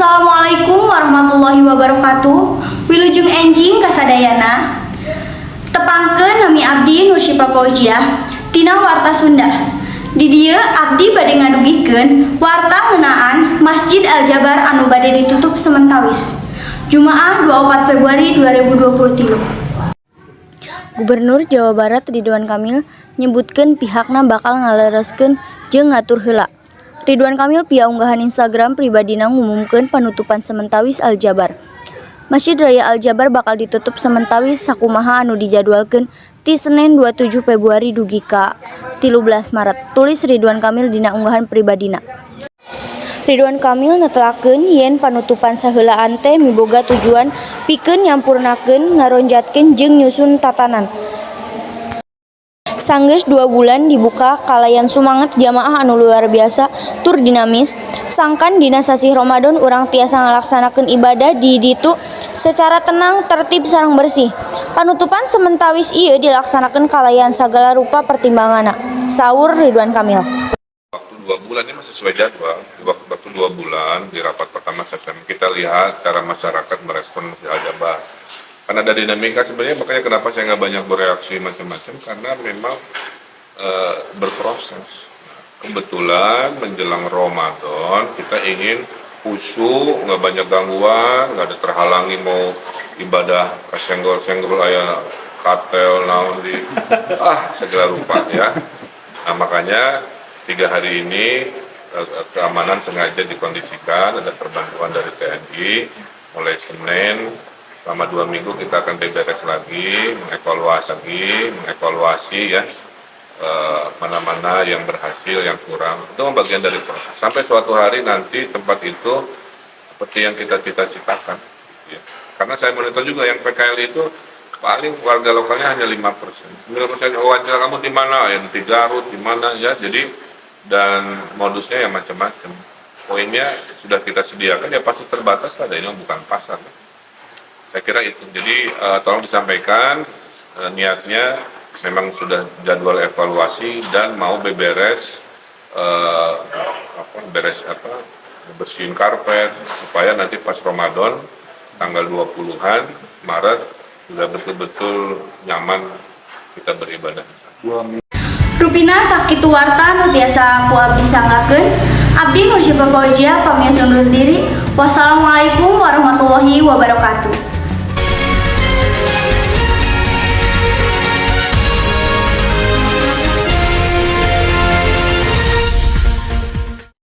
Assalamualaikum warahmatullahi wabarakatuh. Wilujeng enjing kasadayana. Tepangkeun, nami abdi Nursyifa Fauziah tina Warta Sunda. Di dieu abdi bade ngadugikeun warta ngeunaan Masjid Al Jabar anu bade ditutup sementawis. Jumaah 24 Februari 2023. Gubernur Jawa Barat Ridwan Kamil nyebutkeun pihakna bakal ngalereskeun jeung ngatur heula. Ridwan Kamil via unggahan Instagram pribadina ngumumkeun panutupan sementawis Al Jabar. Masjid Raya Al Jabar bakal ditutup sementawis sakumaha anu dijadwalkeun ti Senin 27 Februari dugi ka 13 Maret, tulis Ridwan Kamil dina unggahan pribadina. Ridwan Kamil netelakeun yen panutupan saheulaan teh miboga tujuan pikeun nyampurnakeun, ngaronjatkeun jeung nyusun tatanan. Sanggeus 2 bulan dibuka kalayan sumanget jamaah anu luar biasa tur dinamis, sangkan dina sasih Ramadan urang tiasa ngalaksanakeun ibadah di ditu secara tenang, tertib sareng bersih. Panutupan sementawis ieu dilaksanakeun kalayan sagala rupa pertimbanganna, saur Ridwan Kamil. Waktu 2 bulan ini masih sesuai jadwal. Di waktu 2 bulan, di rapat pertama saya, kita lihat cara masyarakat merespon Masjid Al Jabar. Karena ada dinamika sebenarnya, makanya kenapa saya nggak banyak bereaksi macam-macam, karena memang berproses. Nah, kebetulan menjelang Ramadan kita ingin khusyuk, nggak banyak gangguan, nggak ada terhalangi mau ibadah kesenggol-senggol aya katel naon di segala rupa ya. Nah, makanya 3 hari ini keamanan sengaja dikondisikan, ada perbantuan dari TNI. Mulai Senin selama 2 minggu kita akan beberes lagi, mengevaluasi lagi, mengevaluasi ya, mana-mana yang berhasil, yang kurang. Itu bagian dari proses. Sampai suatu hari nanti tempat itu seperti yang kita cita-citakan. Ya. Karena saya monitor juga yang PKL itu paling warga lokalnya hanya 5%. 9% wawancara kamu di mana, ya di Garut, di mana ya. Jadi dan modusnya ya macam-macam. Poinnya sudah kita sediakan ya pasti terbatas lah, ini bukan pasar. Saya kira itu. Jadi tolong disampaikan niatnya memang sudah jadwal evaluasi dan mau beberes apa beres apa bersihin karpet supaya nanti pas Ramadan tanggal 20-an Maret sudah betul-betul nyaman kita beribadah di sana. Rupina sakitu warta nu tiasa ku abdi sanggakeun. Abdi Nursyifa Fauziah pamit undur diri. Wassalamualaikum warahmatullahi wabarakatuh.